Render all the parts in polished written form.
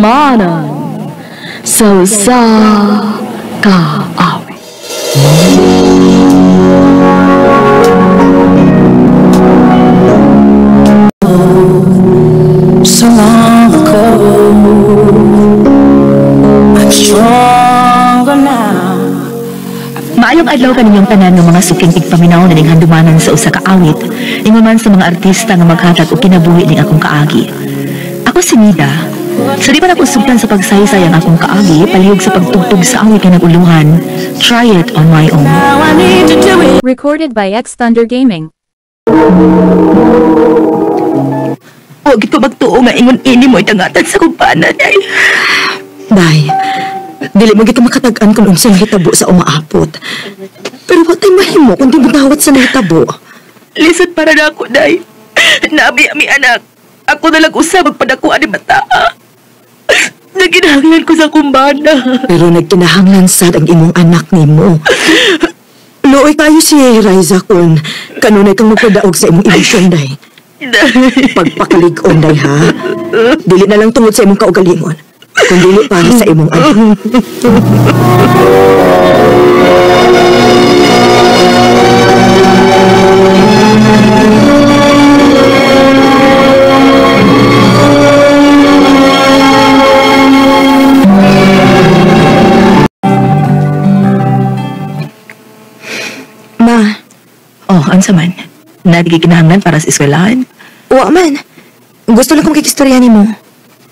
Ginikanan sa usa ka awit. So long ago, I'm stronger now. Maayong adlaw kaninyong tanan ng mga suking tigpaminaw na ning handumanan sa usa ka awit, ingon man sa mga artista nga maghatag og kinabuhi ning akong kaagi. Ako si Nida. Sa di pa nako sugtan sa pagsaysay ang akong kaagi, palihog sa pagtugtog sa awit nga nag-uluhan, Try It On My Own. Now I need to do it. Recorded by X Thunder Gaming. Huwag ito magtuo nga ingon ini mo itangatan sa kumpanan ay. Day, dili mo gito makatag-an kung unsa nahitabo sa umaapot. Pero wa tay mahimo kung di mo dawat sa nahitabo. Lisod para na ako, Day. Nabi ami anak. Ako na lang usa magpadako ani bata. Naginahanglan ko sa kumbana. Pero nagkinahanglan sad ang imong anak nimo. Luoy kayo si Riza kung kanunay kang magpadaog sa imong emosyon, Day. Pagpakalig-on, Day, ha? Dili na lang tungod sa imong kaugalingon, kung dili para sa imong anak. Ma. Oh, ansa man? Nadigikinahanglan para sa eskwelahan? Wa man. Gusto lang kong kikistorya nimo.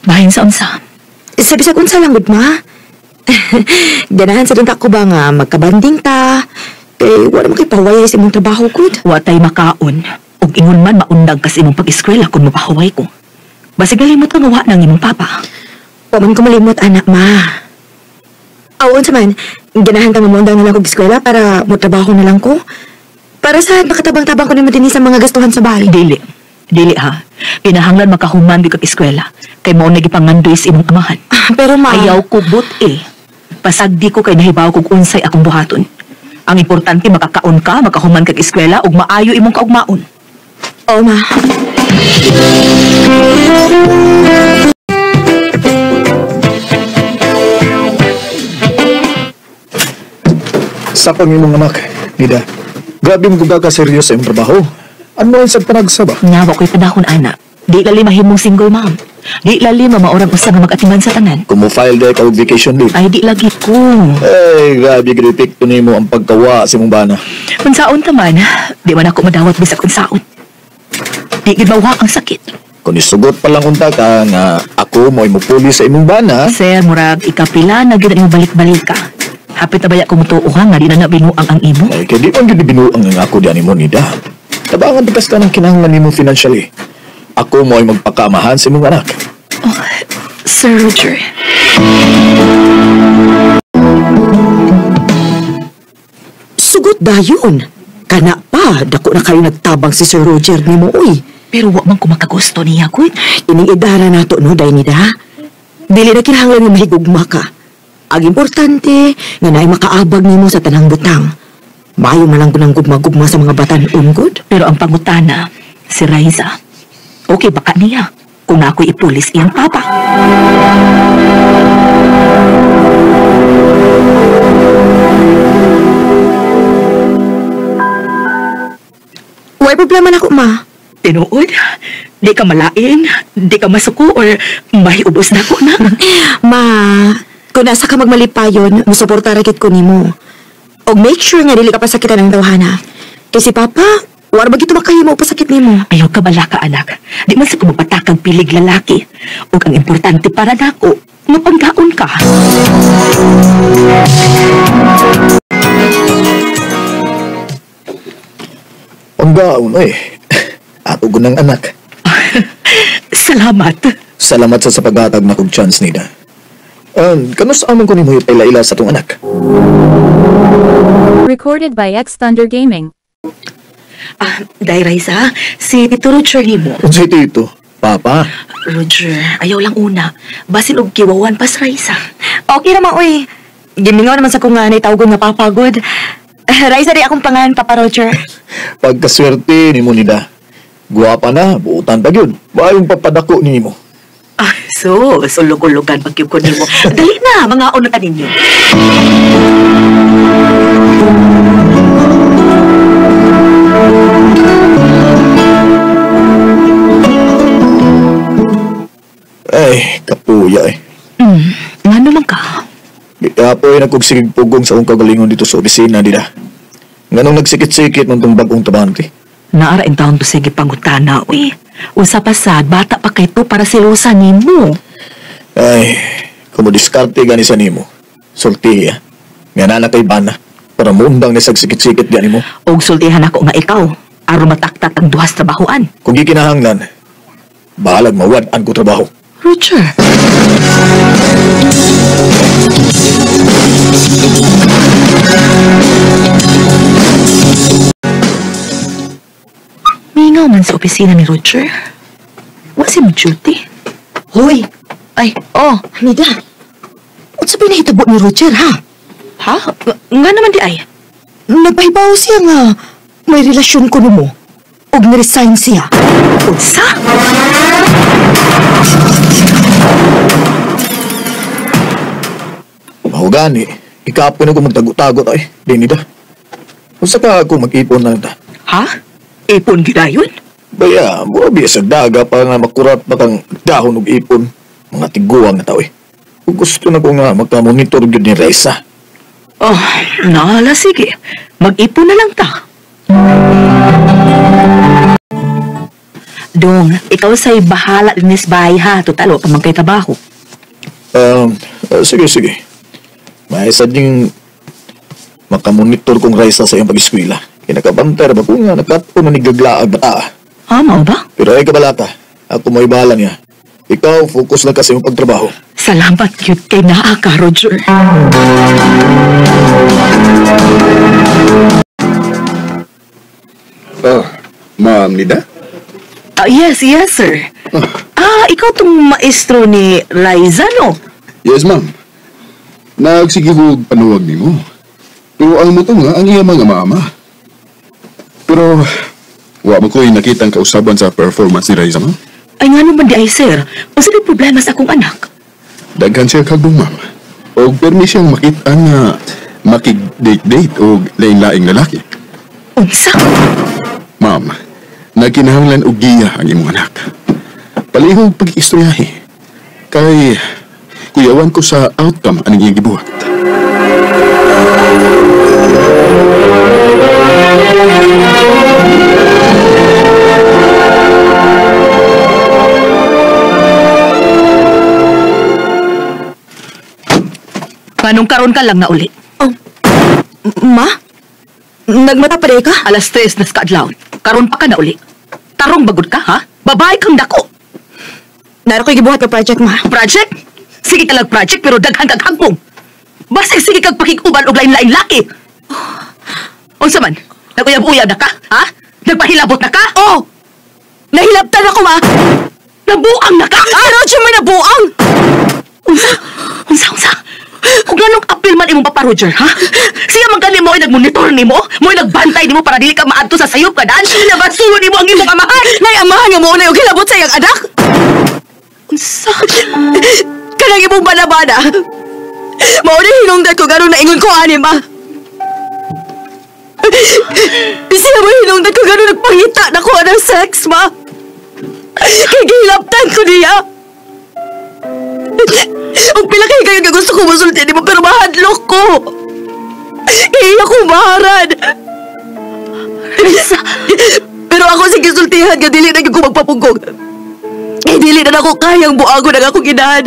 Bahin sa unsa? Sa bisag unsa lang gud, ma. Ganahan sa dunta ko ba nga magkabanding ta? Kay wala man kay pahuway sa imong trabaho gud. Wa tay makaon. Ug ingon man maundag ka sa imong pag-eskwela kung mapahuway ko. Basig nalimot ka nga wa nang imong papa. Wa man ko malimot, anak, ma. Aw, unsa man? Ganahan ka mamuundang na lang kog eskwela para motrabaho na lang ko. Para sa makatabang-tabang ko nimo dinhi sa mga gastuhan sa bahay. Dili. Dili ha. Kinahanglan makahuman gyud kag eskwela. Kay mao na gipangandoy sa imong amahan. Pero ma, ayaw ko but eh. Pasagdi ko kay nahibaw kog unsay akong buhaton. Ang importante makakaon ka, makahuman kag eskwela ug maayo imong kaugmaon. Oo, ma. Sa pang imong anak, Nida. Grabe mo ka seryoso sa imong trabaho. Ano ang sa panagsaba? Nga, wa ko'y panahon, anak. Di lali mahimong single mom. Di lali mamaorang usa nga mag-atiman sa tanan. Kung mo-file dahil ka og vacation leave. Ay, di lagi ko. Ay, grabe gid epekto nimo ang pagkawa sa imong bana. Unsaon ta man, di man ako madawat bisag unsaon. Di gid mawa ang sakit. Kung isugot pa lang unta ka nga ako mo'y mupuli sa imong bana. Sir, murag ikapila na gid ang imong balik-balik ka. Hapit na baya ko mutuo ha, nga di na nabinuang ang imo. Ay, kay di man gid binuang ang ako diyan nimo, Nida. Tabangan tikas ka ng kinahanglan nimo financially. Ako mo'y magpakamahan sa imong anak. Oh, Sir Roger. Sugot dayon. Kana pa, dako na kayo nagtabang si Sir Roger nimo, uy. Pero wa man ko makagusto niya, kuy. Ining idara nato, no, day nida. Dili na kinahanglan nga mahigugma ka. Ang importante, nga naay makaabag nimo sa tanang butang. Maayo man lang kunang gugma-gugma sa mga batan-on, good. Pero ang pangutana, si Riza, okay baka niya kung ako'y ipulis iyang papa. Way problema na ko, ma. Tinuod, di ka malain, di ka masuko, or mahiubos na ko na. Ma, kung nasa ka magmalipayon, musuporta ra gid ko nimo. Og make sure nga dili ka pasakitan ng tawhana. Kay si Papa, wala ba gito makahimo pasakit nimo? Ayaw ka bala ka, anak. Di man sa kumapatakang pilig lalaki. Og ang importante para nako, mapanggaon ka. Panggaon, eh. Ato ko ng anak. Salamat. Salamat sa paghatag na kong chance, Nida. Kanus amon ko nimo ila-ila sa tong anak. Recorded by X Thunder Gaming. Day Raisa, si Tito Roger nimo. Unsay tito? Papa? Roger, ayaw lang una. Basin og kiwawan pas Raisa. Okay naman, uy. Gimingaw naman sa kong nga naitawgon nga papagod. Raisa di akong pangan, Papa Roger. Pagkaswerte nimo nida. Guwapa na, buutan pa gyud. Maayong papadako nimo. Ah, so, sulog-ulogan pag ko nimo. Dali na, mga una ta ninyo. Ay, kapuya eh. Ngano man ka? Gikapoy nagkugsigig pugong sa akong kagalingon dito sa opisina, dida. Nganong nagsikit-sikit man tong bagong tabante. Naara in taon to sige pangutana, uy. Usa pa sad, bata pa kay to para silusa nimo. Ay, kung diskarte gani sa nimo, sultihi ah. Nga na kay bana, para muundang ni sagsikit-sikit gani mo. Og sultihan ako nga ikaw, aron mataktak ang duhas trabahoan. Kung gikinahanglan, bahalag mawad-an ko trabaho. Roger. Mingaw man sa opisina ni Roger. Wa siya mo-duty. Hoy! Ay, oh. Nida! Unsa ba nahitabo ni Roger, ha? Ha? Nga naman di ay? Nagpahibaw siya nga may relasyon ko nimo. Og niresign siya. Unsa? Mahugani, ikapon ako magtago-tago ay. Di nida. Unsa ka ako mag-ipon na ta? Ha? Ipon gyud? Baya, mura biya sa daga para nga makurat na kang dahon og ipon. Mga tiguang na tao eh. Kung gusto na ko nga magka-monitor gyud ni Reza. Oh, naala sige. Mag-ipon na lang ta. Dong, ikaw sa'y bahala dinis bahay ha. Total, wa pa man kay trabaho. Sige, sige. May isa ding makamonitor kong Reza sa iyong pag-eskwela. Kinakabantay ba kung nga nagkatpo na nigaglaag bata. Ha, mao ba? Pero ay kabalata, ako may bahala niya. Ikaw, focus lang kasi yung pagtrabaho. Salamat yun kay naa ka, Roger. Oh, Ma'am Nida? Yes, yes, sir. Ah, ikaw tong maestro ni Liza, no? Yes, ma'am. Nagsige ko panuwag nimo. Pero ang mo nga, ang iya mga mama. Pero, wa mo ko'y nakitang kausaban sa performance ni Liza, ma'am. Ay, nga naman di ay, sir. Unsa may problema sa akong anak? Daghan siya kagbong, ma'am. Og permi siyang makita nga makig-date-date og lain-laing lalaki. Unsa? Ma'am, nagkinahanglan og giya ang imong anak. Palihog pag-istoryahe. Kay kuyawan ko sa outcome aning iyang gibuhat. Anong karon ka lang na uli? Oh, ma? Nagmata pa ka? 3:00 na sa kaadlaw. Karon pa ka na uli. Tarong bagod ka, ha? Babae kang dako. Naro ko'y gibuhat ka project, ma. Project? Sige ka lang project, pero daghan kag hagpong. Basta sige kag pakikuban og lain-lain laki. Unsa man? Naguyab-uyab na ka, ha? Nagpahilabot na ka? Oh! Nahilabtan ako, ma! Nabuang na ka, ha? Roger, may nabuang! Unsa? Unsa, unsa? Kung anong apil man imong papa, Roger, ha? Siya man gani mo ay nagmonitor nimo, mo ay nagbantay nimo para dili ka maadto sa sayop ka daan. Nabasulo nimo ang imong amahan. Nay, amahan nga mo unay og hilabot sa iyang anak. Unsa? Kanang imong banabana. Mao na hinungdan ko garon naingon ko ani, ma. Siya mo hinungdan ko garon nagpangita na ko ng sex, ma. Kay gihilabtan ko niya. Ang pila kayo kayo nga gusto ko musulti nimo pero mahadlok ko. Kaya iya ko maharan. Pero ako sige sultihan nga dili na gyud ko magpapugong. Kay dili na nako kayang buagon ang akong inahan.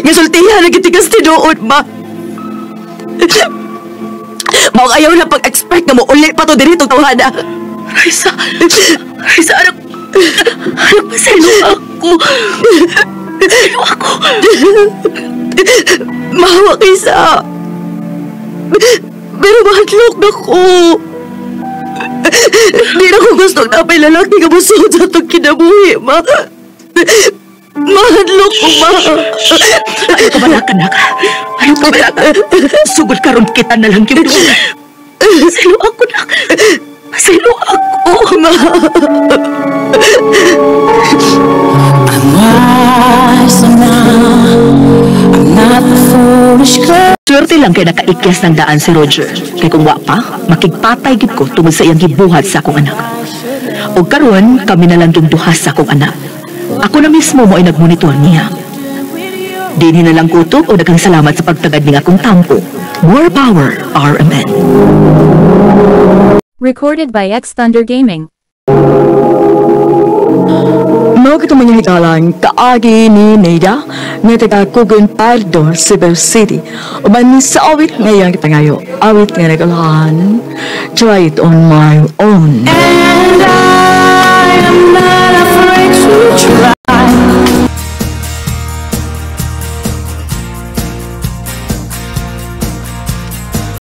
Nga sultihan na gitigas tinuod, ma. Mao ayaw na pag-expect nga mo uli pa to diri tong tawhana. Raisa, Raisa, anak, anak, paselo ako. Paselo ako. Mahawa kaysa. Pero mahadlok na ko. Di na ko gusto na may lalaki nga musuod sa itong kinabuhi, ma. Mahadlok ko, ma. Ayaw ka balaka, anak. Ayaw ka balaka. Sugod karon kita na lang yun. Paselo ako, nak. Paselo ako, ma. I'm Buti lang kay nakaikyas ng daan si Roger. Kay kung wa pa, makigpatay gid ko tungod sa iyang gibuhat sa akong anak. O karon kami na lang yung duha sa akong anak. Ako na mismo mo ay nagmonitor niya. Dinhi na lang kutob o daghang salamat sa pagtagad ning akong tampo. More power, RMN. Recorded by X Thunder Gaming. Mao kato, mga higalan, kaagi ni Neda nga taga Kugon Pardo, Cebu City. Uban ni sa awit nga iyang gipangayo. Awit nga nag-ulahan, "Try It On My Own." And I am not afraid to try.